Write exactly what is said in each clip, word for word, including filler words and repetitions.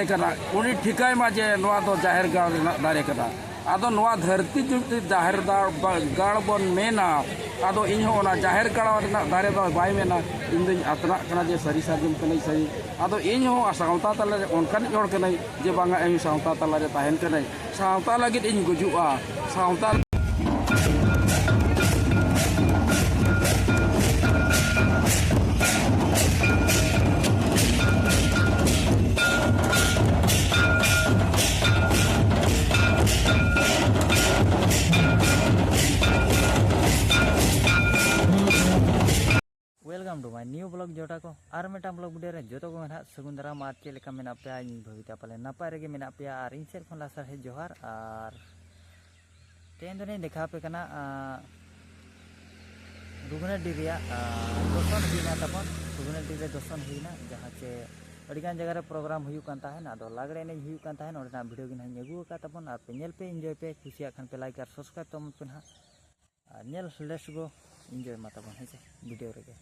ᱠᱟᱱᱟ, ᱩᱱᱤ ᱴᱷᱤᱠᱟᱹᱭ ᱢᱟ ᱡᱮ ᱱᱚᱣᱟ ᱫᱚ ᱡᱟᱦᱮᱨ ᱜᱟᱲ ᱨᱮᱱᱟᱜ ᱫᱟᱨᱮ ᱠᱟᱱᱟ᱾ ᱟᱫᱚ ᱱᱚᱣᱟ ᱫᱷᱟᱹᱨᱛᱤ ᱡᱩᱫᱤ ᱡᱟᱦᱮᱨ ᱫᱟ-, ᱵᱟ-, ᱜᱟᱲ ᱵᱚᱱ ᱢᱮᱱᱟ, ᱟᱫᱚ ᱤᱧ ᱦᱚᱸ ᱚᱱᱟ ᱡᱟᱦᱮᱨ ᱜᱟᱲ ᱨᱮᱱᱟᱜ ᱫᱟᱨᱮ ᱫᱚ ᱵᱟᱭ ᱢᱮᱱᱟ, ᱤᱧ ᱫᱚᱧ ᱟᱛᱱᱟᱜ ᱠᱟᱱᱟ ᱡᱮ ᱥᱟᱹᱨᱤ ᱥᱟᱨᱡᱚᱢ ᱠᱟᱹᱱᱟᱹᱧ, ᱥᱟᱹᱨᱤ᱾ ᱟᱫᱚ ᱤᱧ ᱦᱚᱸ ᱥᱟᱶᱛᱟ ᱛᱟᱞᱟ ᱨᱮ ᱚᱱᱠᱟᱱᱤᱡ ᱦᱚᱲ ᱠᱟᱹᱱᱟᱹᱧ ᱡᱮ ᱵᱟᱝᱟ, ᱤᱧ ᱥᱟᱶᱛᱟ ᱛᱟᱞᱟ ᱨᱮ ᱛᱟᱦᱮᱱ ᱠᱟᱹᱱᱟᱹᱧ, ᱥᱟᱶᱛᱟ ᱞᱟᱹᱜᱤᱫ ᱤᱧ ᱜᱩᱡᱩᱜᱼᱟ, ᱥᱟᱶᱛᱟ Welcome to my new vlog ᱡᱚᱴᱟ ᱠᱚ, ᱟᱨ ᱢᱤᱫᱴᱟᱝ vlog video ᱨᱮ ᱡᱚᱛᱚ ᱠᱚᱜᱮ ᱱᱟᱦᱟᱜ ᱥᱟᱹᱜᱩᱱ ᱫᱟᱨᱟᱢ᱾ ᱟᱨ ᱪᱮᱫ ᱞᱮᱠᱟ ᱢᱮᱱᱟᱜ ᱯᱮᱭᱟ? ᱤᱧ ᱵᱷᱟᱵᱤᱛᱟ ᱯᱟᱞᱮ ᱱᱟᱯᱟᱭ ᱨᱮᱜᱮ ᱢᱮᱱᱟᱜ ᱯᱮᱭᱟ, ᱟᱨ ᱤᱧ ᱥᱮᱫ ᱠᱷᱚᱱ ᱞᱟᱥᱟᱲᱦᱮᱫ ᱡᱚᱦᱟᱨ᱾ ᱟᱨ ᱛᱮᱦᱮᱧ ᱫᱚᱞᱤᱧ ᱫᱮᱠᱷᱟᱣ ᱟᱯᱮ ᱠᱟᱱᱟ, ᱟᱸ, ᱫᱩᱜᱱᱟᱰᱤ ᱨᱮᱭᱟᱜ, ᱟᱸ, ᱫᱚᱥᱚᱱ ᱦᱩᱭᱱᱟ ᱛᱟᱵᱚᱱ᱾ ᱫᱩᱜᱱᱟᱰᱤ ᱨᱮ ᱫᱚᱥᱚᱱ ᱦᱩᱭᱱᱟ, ᱡᱟᱦᱟᱸ ᱪᱮ ᱟᱹᱰᱤᱜᱟᱱ ᱡᱟᱭᱜᱟ ᱨᱮ program ᱦᱩᱭᱩᱜ ᱠᱟᱱ ᱛᱟᱦᱮᱱ, ᱟᱫᱚ ᱞᱟᱜᱽᱲᱮ ᱮᱱᱮᱡ ᱦᱩᱭᱩᱜ ᱠᱟᱱ ᱛᱟᱦᱮᱱ, ᱚᱸᱰᱮᱱᱟᱜ video ᱜᱮ ᱱᱟᱦᱟᱜ ᱤᱧ ᱟᱹᱜᱩ ᱟᱠᱟᱫ ᱛᱟᱵᱚᱱ᱾ ᱟᱨ ᱯᱮ ᱧᱮᱞ ᱯᱮ, enjoy ᱯᱮ, ᱠᱩᱥᱤᱭᱟᱜ ᱠᱷᱟᱱ ᱯᱮ like ᱟᱨ subscribe ᱛᱟᱵᱚᱱ ᱯᱮ ᱱᱟᱦᱟᱜ᱾ ᱟᱨ ᱧᱮᱞ, let's go, enjoy ᱢᱟ ᱛᱟᱵᱚᱱ ᱦᱮᱸ ᱥᱮ video ᱨᱮᱜᱮ᱾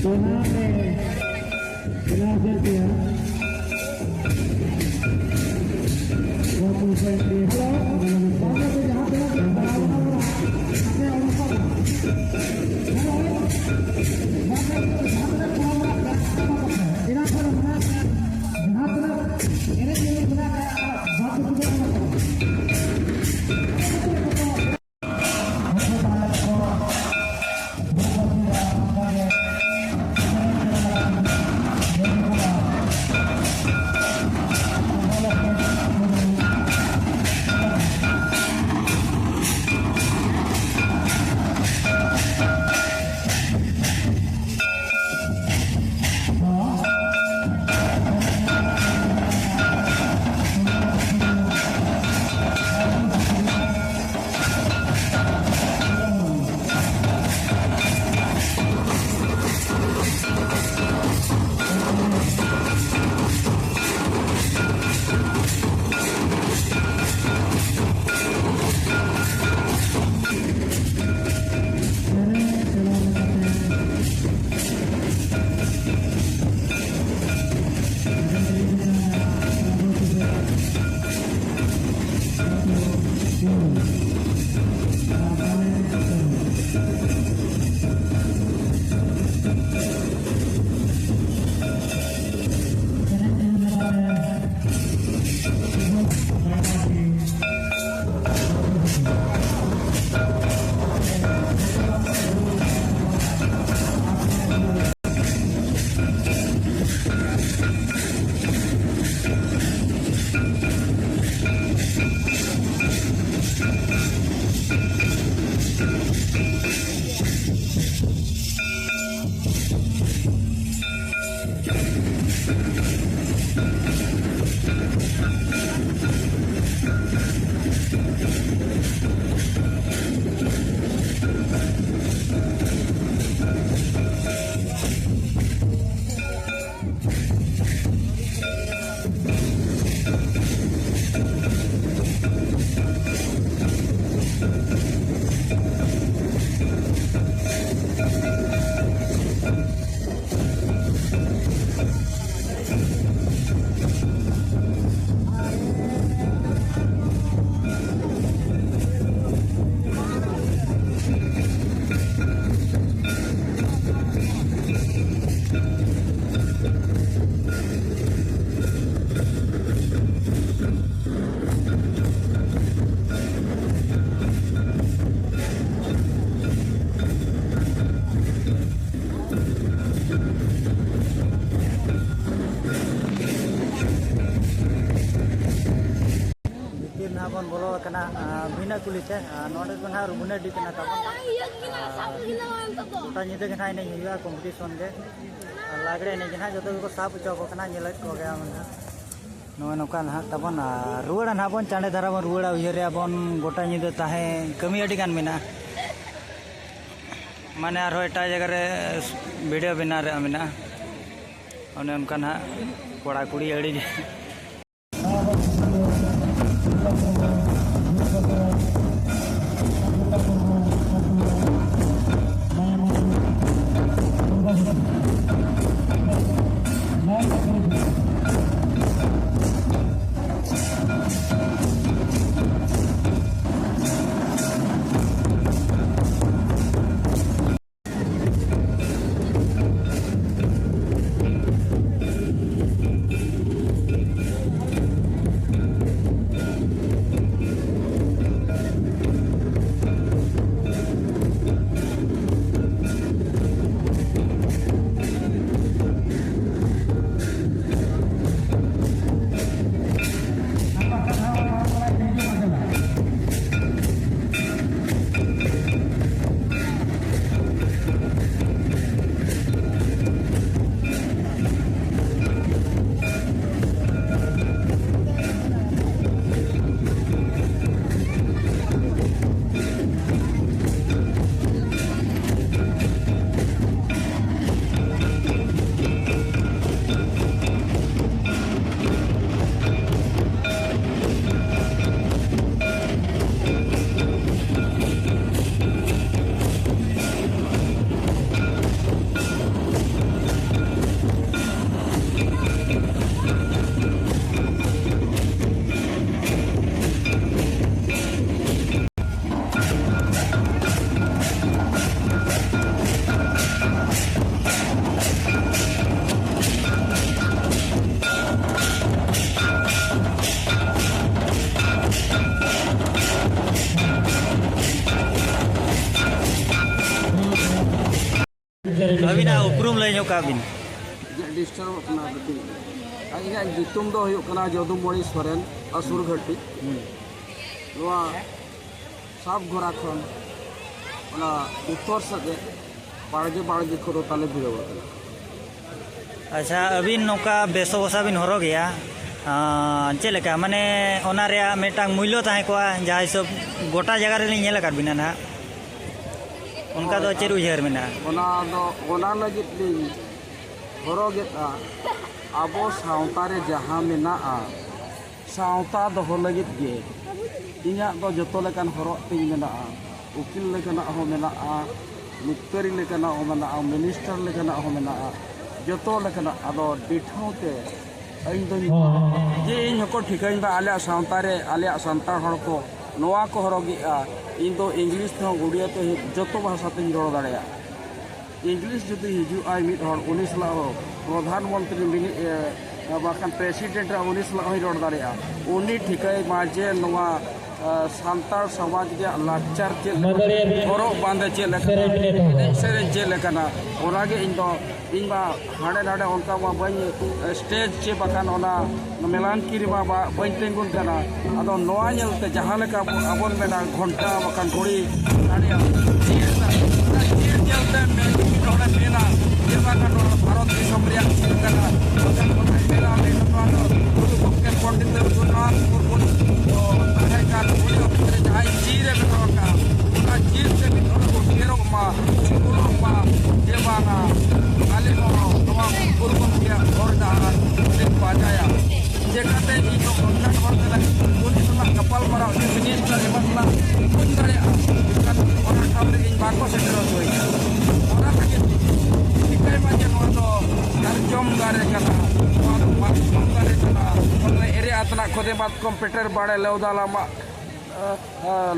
ᱡᱟᱦᱟᱸ ᱨᱮ ᱵᱮᱱᱟᱣ ᱠᱮᱫ ᱯᱮᱭᱟ᱾ ᱵᱚᱱ ᱵᱚᱞᱚ ᱟᱠᱟᱱᱟ, ᱟᱨ ᱵᱷᱤᱱᱟᱹ ᱠᱩᱞᱦᱤ ᱛᱮ᱾ ᱟᱨ ᱱᱚᱰᱮ ᱫᱚ ᱱᱟᱦᱟᱜ ᱨᱩᱜᱩᱱᱟᱹᱰᱤ ᱠᱟᱱᱟ ᱛᱟᱵᱚᱱ᱾ ᱟᱨ ᱜᱚᱴᱟ ᱧᱤᱫᱟᱹ ᱜᱮ ᱱᱟᱦᱟᱜ ᱮᱱᱮᱡ ᱦᱩᱭᱩᱜᱼᱟ, ᱠᱚᱢᱯᱤᱴᱤᱥᱚᱱ ᱜᱮ᱾ ᱟᱨ ᱞᱟᱜᱽᱲᱮ ᱮᱱᱮᱡ ᱜᱮ ᱱᱟᱦᱟᱜ ᱡᱚᱛᱚ ᱜᱮᱠᱚ ᱥᱟᱵ ᱦᱚᱪᱚ ᱟᱠᱚ ᱠᱟᱱᱟ, ᱧᱮᱞᱮᱫ ᱠᱚᱜᱮᱭᱟ ᱵᱚᱱ ᱱᱟᱦᱟᱜ᱾ ᱱᱚᱜᱼᱚᱭ ᱱᱚᱝᱠᱟ ᱱᱟᱦᱟᱜ ᱛᱟᱵᱚᱱ᱾ ᱟᱨ ᱨᱩᱣᱟᱹᱲᱟ ᱱᱟᱦᱟᱜ ᱵᱚᱱ, ᱪᱟᱸᱰᱮ ᱫᱷᱟᱨᱟ ᱵᱚᱱ ᱨᱩᱣᱟᱹᱲᱟ᱾ ᱩᱭᱦᱟᱹᱨᱮᱜᱼᱟ ᱵᱚᱱ ᱜᱚᱴᱟ ᱧᱤᱫᱟᱹ ᱛᱟᱦᱮᱸ ᱠᱟᱹᱢᱤ ᱟᱹᱰᱤ ᱜᱟᱱ ᱢᱮᱱᱟᱜᱼᱟ᱾ ᱢᱟᱱᱮ ᱟᱨᱦᱚᱸ ᱮᱴᱟᱜ ᱡᱟᱭᱜᱟ ᱨᱮ ᱵᱷᱤᱰᱤᱭᱳ ᱵᱮᱱᱟᱣ ᱨᱮᱭᱟᱜ ᱢᱮᱱᱟᱜᱼᱟ᱾ ᱚᱱᱮ ᱚᱱᱠᱟ ᱱᱟᱦᱟᱜ ᱠᱚᱲᱟ ᱠᱩᱲᱤ ᱟᱹᱰᱤ ᱜᱮ᱾ ᱟᱹᱵᱤᱱᱟᱜ ᱩᱯᱨᱩᱢ ᱞᱟᱹᱭ ᱧᱚᱜ ᱠᱟᱜ ᱵᱤᱱ᱾ ᱰᱤᱥᱴᱟᱨᱵᱚᱜ ᱠᱟᱱᱟ ᱠᱟᱹᱴᱤᱡ᱾ ᱟᱨ ᱤᱧᱟᱹᱜ ᱧᱩᱛᱩᱢ ᱫᱚ ᱦᱩᱭᱩᱜ ᱠᱟᱱᱟ ᱡᱚᱫᱩᱢᱚᱬᱤ ᱥᱚᱨᱮᱱ, ᱟᱥᱩᱨ ᱜᱷᱟᱹᱴᱤ᱾ ᱦᱩᱸ᱾ ᱱᱚᱣᱟ ᱥᱟᱵ ᱜᱷᱚᱨᱟ ᱠᱷᱚᱱ ᱚᱱᱟ ᱩᱛᱛᱚᱨ ᱥᱮᱫ ᱨᱮ ᱵᱟᱲᱜᱮ ᱵᱟᱲᱜᱮ ᱠᱚᱫᱚ ᱛᱟᱞᱮ ᱵᱷᱤᱲᱟᱹᱣ ᱟᱠᱟᱱᱟ᱾ ᱟᱪᱪᱷᱟ, ᱟᱹᱵᱤᱱ ᱱᱚᱝᱠᱟ ᱵᱮᱥᱚ ᱵᱷᱚᱥᱟ ᱵᱤᱱ ᱦᱚᱨᱚᱜᱮᱜᱼᱟ, ᱟᱸ, ᱪᱮᱫ ᱞᱮᱠᱟ? ᱢᱟᱱᱮ ᱚᱱᱟ ᱨᱮᱭᱟᱜ ᱢᱤᱫᱴᱟᱝ ᱢᱩᱞᱞᱚ ᱛᱟᱦᱮᱸ ᱠᱚᱜᱼᱟ, ᱡᱟᱦᱟᱸ ᱦᱤᱥᱟᱹᱵ ᱜᱚᱴᱟ ᱡᱟᱭᱜᱟ ᱨᱮᱞᱤᱧ ᱧᱮᱞ ᱟᱠᱟᱫ ᱵᱤᱱᱟ ᱱᱟᱦᱟᱜ, ᱚᱱᱠᱟ ᱫᱚ ᱪᱮᱫ ᱩᱭᱦᱟᱹᱨ ᱢᱮᱱᱟᱜᱼᱟ? ᱚᱱᱟ ᱫᱚ, ᱚᱱᱟ ᱞᱟᱹᱜᱤᱫ ᱞᱤᱧ ᱦᱚᱨᱚᱜᱮᱫᱼᱟ, ᱟᱵᱚ ᱥᱟᱶᱛᱟ ᱨᱮ ᱡᱟᱦᱟᱸ ᱢᱮᱱᱟᱜᱼᱟ, ᱥᱟᱶᱛᱟ ᱫᱚᱦᱚ ᱞᱟᱹᱜᱤᱫ ᱜᱮ ᱤᱧᱟᱹᱜ ᱫᱚ ᱡᱚᱛᱚ ᱞᱮᱠᱟᱱ ᱦᱚᱨᱚᱜ ᱛᱤᱧ ᱢᱮᱱᱟᱜᱼᱟ᱾ ᱩᱠᱤᱞ ᱞᱮᱠᱟᱱᱟᱜ ᱦᱚᱸ ᱢᱮᱱᱟᱜᱼᱟ, ᱢᱤᱥᱛᱨᱤ ᱞᱮᱠᱟᱱᱟᱜ ᱦᱚᱸ ᱢᱮᱱᱟᱜᱼᱟ, ᱢᱤᱱᱤᱥᱴᱟᱨ ᱞᱮᱠᱟᱱᱟᱜ ᱦᱚᱸ ᱢᱮᱱᱟᱜᱼᱟ, ᱡᱚᱛᱚ ᱞᱮᱠᱟᱱᱟᱜ᱾ ᱟᱫᱚ ᱰᱤᱴᱷᱟᱹᱣ ᱛᱮ ᱤᱧ ᱫᱚᱧ ᱡᱮ ᱤᱧ ᱦᱚᱸᱠᱚ ᱴᱷᱤᱠᱟᱹᱧ ᱢᱟ ᱟᱞᱮᱭᱟᱜ ᱥᱟᱶᱛᱟ ᱨᱮ, ᱟᱞᱮᱭᱟᱜ ᱥᱟᱱᱛᱟᱲ ᱦᱚᱲ ᱠᱚ ᱱᱚᱣᱟ ᱠᱚ ᱦᱚᱨᱚᱜᱮᱜᱼᱟ᱾ ᱤᱧ ᱫᱚ ᱤᱝᱞᱤᱥ ᱛᱮᱦᱚᱸ, ᱩᱲᱤᱭᱟ ᱛᱮᱦᱚᱸ, ᱡᱚᱛᱚ ᱵᱷᱟᱥᱟ ᱛᱤᱧ ᱨᱚᱲ ᱫᱟᱲᱮᱭᱟᱜᱼᱟ᱾ ᱤᱝᱞᱤᱥ ᱡᱩᱫᱤ ᱦᱤᱡᱩᱜ ᱟᱭ ᱢᱤᱫ ᱦᱚᱲ, ᱩᱱᱤ ᱥᱟᱞᱟᱜ ᱦᱚᱸ ᱯᱨᱚᱫᱷᱟᱱ ᱢᱚᱱᱛᱨᱤ ᱢᱤᱱᱤ-, ᱮ, ᱵᱟᱠᱷᱟᱱ ᱯᱨᱮᱥᱤᱰᱮᱱᱴ ᱨᱮ ᱩᱱᱤ ᱥᱟᱞᱟᱜ ᱦᱚᱸᱧ ᱨᱚᱲ ᱫᱟᱲᱮᱭᱟᱜᱼᱟ᱾ ᱩᱱᱤ ᱴᱷᱤᱠᱟᱹᱭ ᱢᱟ ᱡᱮ ᱱᱚᱣᱟ, ᱮ, ᱥᱟᱱᱛᱟᱲ ᱥᱚᱢᱟᱡᱽ ᱨᱮᱭᱟᱜ ᱞᱟᱠᱪᱟᱨ ᱪᱮᱫ ᱞᱮᱠᱟ, ᱦᱚᱨᱚᱜ ᱵᱟᱸᱫᱮ ᱪᱮᱫ ᱞᱮᱠᱟ, ᱮᱱᱮᱡ ᱥᱮᱨᱮᱧ ᱪᱮᱫ ᱞᱮᱠᱟᱱᱟ, ᱚᱱᱟᱜᱮ ᱤᱧ ᱫᱚ, ᱤᱧ ᱢᱟ ᱦᱟᱸᱰᱮ ᱱᱟᱰᱮ ᱚᱱᱠᱟ ᱢᱟ ᱵᱟᱹᱧ, ᱮ, ᱥᱴᱮᱡᱽ ᱪᱮ ᱵᱟᱠᱷᱟᱱ ᱚᱱᱟ ᱢᱮᱞᱟᱱᱠᱤ ᱨᱮᱢᱟ ᱵᱟ-, ᱵᱟᱹᱧ ᱛᱤᱸᱜᱩᱱ ᱠᱟᱱᱟ᱾ ᱟᱫᱚ ᱱᱚᱣᱟ ᱧᱮᱞᱛᱮ ᱡᱟᱦᱟᱸ ᱞᱮᱠᱟ ᱵᱚ-, ᱟᱵᱚᱱ ᱢᱮᱱᱟ ᱜᱷᱚᱱᱴᱟ ᱵᱟᱠᱷᱟᱱ ᱜᱷᱩᱲᱤ ᱥᱟᱰᱮᱭᱟ, ᱪᱤᱨ ᱨᱮᱱᱟᱜ, ᱚᱱᱟ ᱪᱤᱨ ᱧᱮᱞᱛᱮ ᱢᱮ-, ᱢᱤᱫ ᱦᱚᱲᱮ ᱢᱮᱱᱟ ᱡᱮ ᱵᱟᱝᱟ ᱱᱚᱣᱟ ᱵᱷᱟᱨᱚᱛ ᱫᱤᱥᱚᱢ ᱨᱮᱭᱟᱜ ᱪᱤᱨ ᱠᱟᱱᱟ᱾ ᱵᱟᱠᱷᱟᱱ ᱚᱱᱟᱭ ᱢᱮᱱᱟ ᱢᱮᱱᱟ ᱱᱚᱣᱟ ᱫᱚ ᱜᱩᱨᱩ ᱜᱚᱢᱠᱮ ᱯᱚᱱᱰᱤᱛ ᱨᱚᱜᱷᱩᱱᱟᱛᱷ ᱢᱩᱨᱢᱩ ᱫᱚ ᱛᱟᱦᱮᱸ ᱠᱟᱱ ᱩᱱᱤ ᱚᱠᱛᱚ ᱨᱮ ᱡᱟᱦᱟᱸᱭ ᱪᱤᱨ ᱮ ᱵᱮᱱᱟᱣ ᱟᱠᱟᱫ, ᱚᱱᱟ ᱪᱤᱨ ᱛᱮ ᱢᱤᱫ ᱦᱚᱲ ᱠᱚ ᱩᱭᱦᱟᱹᱨᱚᱜ ᱢᱟ, ᱩᱭᱦᱟᱹᱨᱚᱜ ᱢᱟ ᱡᱮ ᱵᱟᱝᱟ ᱟᱞᱮ ᱦᱚᱸ ᱱᱚᱣᱟ ᱜᱩᱨᱩ ᱜᱚᱢᱠᱮᱭᱟᱜ ᱦᱚᱨ ᱰᱟᱦᱟᱨ ᱞᱮ ᱯᱟᱸᱡᱟᱭᱟ᱾ ᱪᱮᱠᱟᱛᱮ ᱤᱧ ᱫᱚ ᱚᱱᱠᱟᱱ ᱦᱚᱲ ᱠᱟᱱᱟ, ᱩᱱᱤ ᱥᱟᱞᱟᱜ ᱜᱟᱯᱟᱞ ᱢᱟᱨᱟᱣ ᱥᱮ ᱢᱤᱱᱤᱥᱴᱟᱨ ᱮᱢᱟᱱ ᱥᱟᱞᱟᱜ ᱵᱟᱹᱧ ᱫᱟᱲᱮᱭᱟᱜᱼᱟ, ᱢᱮᱱᱠᱷᱟᱱ ᱚᱱᱟ ᱴᱷᱟᱶ ᱨᱮ ᱤᱧ ᱵᱟᱠᱚ ᱥᱮᱴᱮᱨ ᱦᱚᱪᱚᱧᱟ᱾ ᱚᱱᱟ ᱞᱟᱹᱜᱤᱫ ᱴᱷᱤᱠᱟᱹᱭ ᱢᱟ ᱡᱮ ᱱᱚᱣᱟ ᱫᱚ ᱥᱟᱨᱡᱚᱢ ᱫᱟᱨᱮ ᱠᱟᱱᱟ, ᱱᱚᱣᱟ ᱫᱚ ᱢᱟᱛᱠᱚᱢ ᱫᱟᱨᱮ ᱠᱟᱱᱟ, ᱱᱚᱣᱟ ᱫᱚ ᱮᱨᱮ ᱟᱛᱱᱟᱜ ᱠᱷᱚᱫᱮ ᱢᱟᱛᱠᱚᱢ ᱯᱮᱴᱮᱨ ᱵᱟᱲᱮ ᱞᱮᱣᱫᱟ ᱞᱟᱢᱟᱜ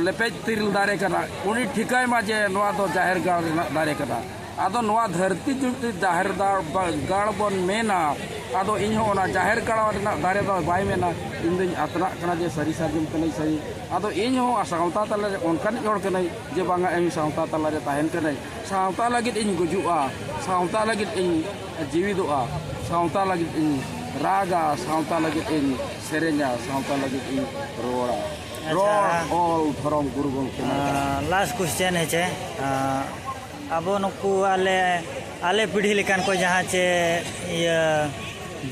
ᱞᱮᱯᱮᱡ ᱛᱤᱨᱤᱞ ᱫᱟᱨᱮ ᱠᱟᱱᱟ, ᱩᱱᱤ ᱴᱷᱤᱠᱟᱹᱭ ᱢᱟ ᱡᱮ ᱱᱚᱣᱟ ᱫᱚ ᱡᱟᱦᱮᱨ ᱜᱟᱲ ᱨᱮᱱᱟᱜ ᱫᱟᱨᱮ ᱠᱟᱱᱟ᱾ ᱟᱫᱚ ᱱᱚᱣᱟ ᱫᱷᱟᱹᱨᱛᱤ ᱡᱩᱫᱤ ᱡᱟᱦᱮᱨ ᱫᱟ-, ᱵᱟ-, ᱜᱟᱲ ᱵᱚᱱ ᱢᱮᱱᱟ, ᱟᱫᱚ ᱤᱧ ᱦᱚᱸ ᱚᱱᱟ ᱡᱟᱦᱮᱨ ᱜᱟᱲ ᱨᱮᱱᱟᱜ ᱫᱟᱨᱮ ᱫᱚ ᱵᱟᱭ ᱢᱮᱱᱟ, ᱤᱧ ᱫᱚᱧ ᱟᱛᱱᱟᱜ ᱠᱟᱱᱟ ᱡᱮ ᱥᱟᱹᱨᱤ ᱥᱟᱨᱡᱚᱢ ᱠᱟᱹᱱᱟᱹᱧ ᱥᱟᱹᱨᱤ᱾ ᱟᱫᱚ ᱤᱧ ᱦᱚᱸ ᱥᱟᱶᱛᱟ ᱛᱟᱞᱟ ᱨᱮ ᱚᱱᱠᱟᱱᱤᱡ ᱦᱚᱲ ᱠᱟᱹᱱᱟᱹᱧ ᱡᱮ ᱵᱟᱝᱟ ᱤᱧ ᱥᱟᱶᱛᱟ ᱛᱟᱞᱟ ᱨᱮ ᱛᱟᱦᱮᱱ ᱠᱟᱹᱱᱟᱹᱧ, ᱥᱟᱶᱛᱟ ᱞᱟᱹᱜᱤᱫ ᱤᱧ ᱜᱩᱡᱩᱜᱼᱟ, ᱥᱟᱶᱛᱟ ᱞᱟᱹᱜᱤᱫ ᱤᱧ ᱡᱤᱣᱤᱫᱚᱜᱼᱟ, ᱥᱟᱶᱛᱟ ᱞᱟᱹᱜᱤᱫ ᱤᱧ ᱨᱟᱜᱟ, ᱥᱟᱶᱛᱟ ᱞᱟᱹᱜᱤᱫ ᱤᱧ ᱥᱮᱨᱮᱧᱟ, ᱥᱟᱶᱛᱟ ᱞᱟᱹᱜᱤᱫ ᱤᱧ ᱨᱚᱲᱟ᱾ ᱨᱚᱲ, ᱟᱪᱪᱷᱟ᱾ ᱚᱞ, ᱫᱷᱚᱨᱚᱢ, ᱜᱩᱨᱩ ᱜᱚᱢᱠᱮ ᱢᱮᱱᱟᱜ ᱠᱟᱫᱟ᱾ ᱟᱸ, ᱞᱟᱥᱴ ᱠᱚᱥᱪᱮᱱ ᱦᱮᱸ ᱪᱮ, ᱟᱸ, ᱟᱵᱚ ᱱᱩᱠᱩ ᱟᱞᱮ, ᱟᱞᱮ ᱯᱤᱲᱦᱤ ᱞᱮᱠᱟᱱ ᱠᱚ ᱡᱟᱦᱟᱸ ᱪᱮ ᱤᱭᱟᱹ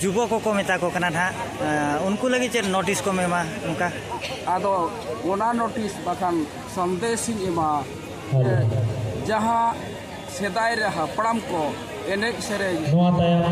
ᱡᱩᱵᱚ ᱠᱚᱠᱚ ᱢᱮᱛᱟ ᱠᱚ ᱠᱟᱱᱟ ᱱᱟᱦᱟᱜ, ᱟᱸ, ᱩᱱᱠᱩ ᱞᱟᱹᱜᱤᱫ ᱪᱮᱫ ᱱᱳᱴᱤᱥ ᱠᱚᱢ ᱮᱢᱟ ᱚᱱᱠᱟ? ᱟᱫᱚ ᱚᱱᱟ ᱱᱳᱴᱤᱥ ᱵᱟᱠᱷᱟᱱ ᱥᱟᱸᱫᱮᱥ ᱤᱧ ᱮᱢᱟ, ᱦᱮᱸ᱾ ᱮ, ᱡᱟᱦᱟᱸ ᱥᱮᱫᱟᱭ ᱨᱮ ᱦᱟᱯᱲᱟᱢ ᱠᱚ ᱮᱱᱮᱡ ᱥᱮᱨᱮᱧ ᱱᱚᱣᱟ ᱛᱟᱭᱚᱢ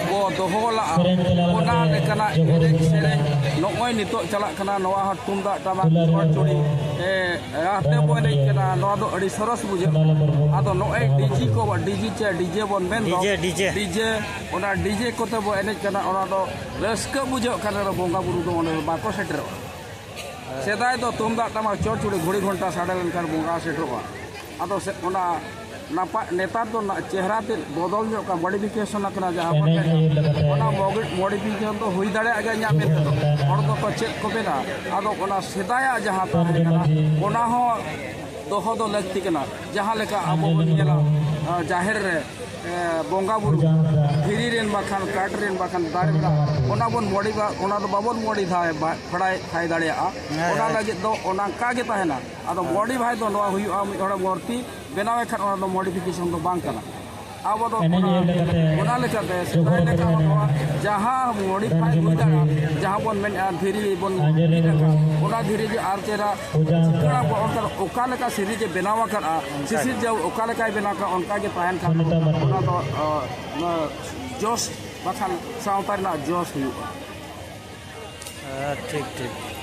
ᱠᱚ ᱫᱚᱦᱚ ᱞᱟᱜᱼᱟ, ᱥᱮᱨᱮᱧ ᱛᱮᱞᱟ ᱚᱱᱟ ᱞᱮᱠᱟᱛᱮ ᱞᱮᱠᱟᱱᱟᱜ ᱡᱚᱦᱚᱨ ᱮᱱᱮᱡ ᱤᱧ ᱥᱮᱨᱮᱧ ᱢᱮᱱᱟ᱾ ᱱᱚᱜᱼᱚᱭ ᱱᱤᱛᱚᱜ ᱪᱟᱞᱟᱜ ᱠᱟᱱᱟ᱾ ᱱᱚᱣᱟ ᱦᱚᱸ ᱛᱩᱢᱫᱟᱜ ᱴᱟᱢᱟᱠ ᱫᱩᱞᱟᱹᱲ ᱪᱚᱲᱪᱚᱲᱤ, ᱢᱩᱨᱢᱩ, ᱮ, ᱟᱛᱮ ᱵᱚ ᱮᱱᱮᱡ ᱠᱟᱱᱟ, ᱱᱚᱣᱟ ᱫᱚ ᱟᱹᱰᱤ ᱥᱚᱨᱚᱥ ᱵᱩᱡᱷᱟᱹᱜᱼᱟ᱾ ᱥᱳᱱᱟᱞᱤ ᱢᱩᱨᱢᱩ, ᱟᱫᱚ ᱱᱚᱜᱼᱚᱭ ᱡᱚᱦᱟᱨ ᱰᱤᱡᱤ ᱠᱚ, ᱰᱤᱡᱤ ᱪᱮ ᱰᱤᱡᱮ ᱵᱚᱱ ᱢᱮᱱ ᱫᱚ, ᱰᱤᱡᱮ, ᱰᱤᱡᱮ᱾ ᱰᱤᱡᱮ, ᱚᱱᱟ ᱰᱤᱡᱮ ᱠᱚᱛᱮ ᱵᱚ ᱮᱱᱮᱡ ᱠᱟᱱᱟ, ᱚᱱᱟ ᱫᱚ ᱨᱟᱹᱥᱠᱟᱹ ᱵᱩᱡᱷᱟᱹᱜ ᱠᱟᱱ ᱨᱮᱦᱚᱸ ᱵᱚᱸᱜᱟ ᱵᱩᱨᱩ ᱫᱚ ᱚᱸᱰᱮ ᱫᱚ ᱵᱟᱠᱚ ᱥᱮᱴᱮᱨᱚᱜᱼᱟ᱾ ᱥᱮᱫᱟᱭ ᱫᱚ ᱛᱩᱢᱫᱟᱜ ᱴᱟᱢᱟᱠ ᱪᱚᱲᱪᱚᱲᱤ ᱜᱷᱩᱲᱤ ᱜᱷᱚᱱᱴᱟ ᱥᱟᱰᱮ ᱞᱮᱱᱠᱷᱟᱱ ᱵᱚᱸᱜᱟ ᱥᱮᱴᱮᱨᱚᱜᱼᱟ᱾ ᱟᱫᱚ ᱥᱮ-, ᱚᱱᱟ ᱱᱟᱯᱟᱭ, ᱱᱮᱛᱟᱨ ᱫᱚ ᱱᱟ-, ᱪᱮᱦᱨᱟ ᱛᱮ ᱵᱚᱫᱚᱞ ᱧᱚᱜ ᱠᱟᱱᱟ, ᱢᱚᱰᱤᱯᱷᱤᱠᱮᱥᱚᱱ ᱟᱠᱟᱱᱟ, ᱡᱟᱦᱟᱸ ᱵᱚᱱ ᱮᱱᱮᱡ ᱢᱮᱱᱟ, ᱟᱹᱭᱩᱨ ᱞᱮᱠᱟᱛᱮ ᱚᱱᱟ ᱢᱚᱜ-, ᱢᱚᱰᱤᱯᱷᱤᱠᱮᱥᱚᱱ ᱫᱚ ᱦᱩᱭ ᱫᱟᱲᱮᱭᱟᱜ ᱜᱮᱭᱟ ᱤᱧᱟᱹᱜ ᱢᱮᱱ ᱛᱮᱫᱚ᱾ ᱦᱚᱲ ᱫᱚᱠᱚ ᱪᱮᱫ ᱠᱚ ᱢᱮᱱᱟ, ᱟᱫᱚ ᱚᱱᱟ ᱥᱮᱫᱟᱭᱟᱜ ᱡᱟᱦᱟᱸ ᱛᱟᱦᱮᱸ ᱠᱟᱱᱟ, ᱚᱱᱟ ᱦᱚᱸ ᱫᱚᱦᱚ ᱫᱚ ᱞᱟᱹᱠᱛᱤ ᱠᱟᱱᱟ᱾ ᱡᱟᱦᱟᱸ ᱞᱮᱠᱟ ᱟᱵᱚ ᱵᱚᱱ ᱧᱮᱞᱟ, ᱟᱸ, ᱡᱟᱦᱮᱨ ᱨᱮ, ᱮ, ᱵᱚᱸᱜᱟ ᱵᱩᱨᱩ ᱫᱷᱤᱨᱤ ᱨᱮᱱ ᱵᱟᱠᱷᱟᱱ, ᱠᱟᱴ ᱨᱮᱱ ᱵᱟᱠᱷᱟᱱ, ᱫᱟᱨᱮ ᱨᱮᱱᱟᱜ, ᱚᱱᱟ ᱵᱚᱱ ᱢᱚᱰᱤᱯᱷᱟᱭ, ᱚᱱᱟ ᱫᱚ ᱵᱟᱵᱚᱱ ᱢᱚᱰᱤᱯᱷᱟᱭ ᱵᱟ-, ᱯᱷᱟᱭ ᱫᱟᱲᱮᱭᱟᱜᱼᱟ᱾ ᱦᱮᱸ, ᱚᱱᱟ ᱦᱮᱸ᱾ ᱞᱟᱹᱜᱤᱫ ᱫᱚ ᱚᱱᱠᱟ ᱜᱮ ᱛᱟᱦᱮᱱᱟ᱾ ᱟᱫᱚ ᱢᱚᱰᱤᱯᱷᱟᱭ ᱫᱚ ᱱᱚᱣᱟ ᱦᱩᱭᱩᱜᱼᱟ, ᱢᱤᱫ ᱦᱚᱲᱮ ᱢᱩᱨᱛᱤ ᱵᱮᱱᱟᱣᱮ ᱠᱷᱟᱱ ᱚᱱᱟ ᱫᱚ ᱢᱚᱰᱤᱯᱷᱤᱠᱮᱥᱚᱱ ᱫᱚ ᱵᱟᱝ ᱠᱟᱱᱟ᱾ ᱟᱵᱚ ᱫᱚ ᱮᱱᱮᱡ ᱚᱱᱟ, ᱮᱱᱮᱡ ᱞᱮᱠᱟᱛᱮ ᱚᱱᱟ ᱞᱮᱠᱟᱛᱮ ᱡᱚᱦᱚᱨ ᱥᱮᱫᱟᱭ ᱞᱮᱠᱟ ᱠᱟᱛᱮ ᱦᱚᱸ ᱱᱚᱣᱟ ᱡᱟᱦᱟᱸ ᱢᱚᱰᱤᱯᱷᱟᱭ ᱨᱟᱱᱡᱤ ᱦᱩᱭ ᱫᱟᱲᱮᱭᱟᱜᱼᱟ, ᱢᱟᱹᱡᱷᱤ ᱡᱟᱦᱟᱸ ᱵᱚᱱ ᱢᱮᱱᱮᱫᱼᱟ ᱫᱷᱤᱨᱤ ᱵᱚᱱ ᱟᱸᱡᱚᱞᱤ ᱵᱤᱫ ᱟᱠᱟᱫ, ᱢᱩᱨᱢᱩ ᱚᱱᱟ ᱫᱷᱤᱨᱤ ᱜᱮ ᱟᱨ ᱪᱮᱦᱨᱟ ᱯᱩᱡᱟ ᱪᱤᱠᱟᱹᱲᱟ ᱦᱟᱸᱥᱫᱟ᱾ ᱚᱱᱠᱟ ᱚᱠᱟ ᱞᱮᱠᱟ ᱥᱤᱨᱤᱡᱽ ᱮ ᱵᱮᱱᱟᱣ ᱟᱠᱟᱫᱼᱟ, ᱥᱤᱥᱤᱨ ᱡᱟᱹᱣ ᱚᱠᱟ ᱞᱮᱠᱟᱭ ᱵᱮᱱᱟᱣ ᱟᱠᱟᱫᱼᱟ, ᱚᱱᱠᱟ ᱜᱮ ᱛᱟᱦᱮᱱ ᱠᱷᱟᱱ ᱥᱩᱱᱤᱛᱟ ᱢᱟᱨᱰᱤ᱾ ᱚᱱᱟ ᱫᱚ, ᱚ, ᱚᱱᱟ ᱡᱚᱥ ᱵᱟᱠᱷᱟᱱ ᱥᱟᱶᱛᱟ ᱨᱮᱱᱟᱜ ᱡᱚᱥ ᱦᱩᱭᱩᱜᱼᱟ᱾ ᱦᱮᱸ, ᱴᱷᱤᱠ, ᱴᱷᱤᱠ᱾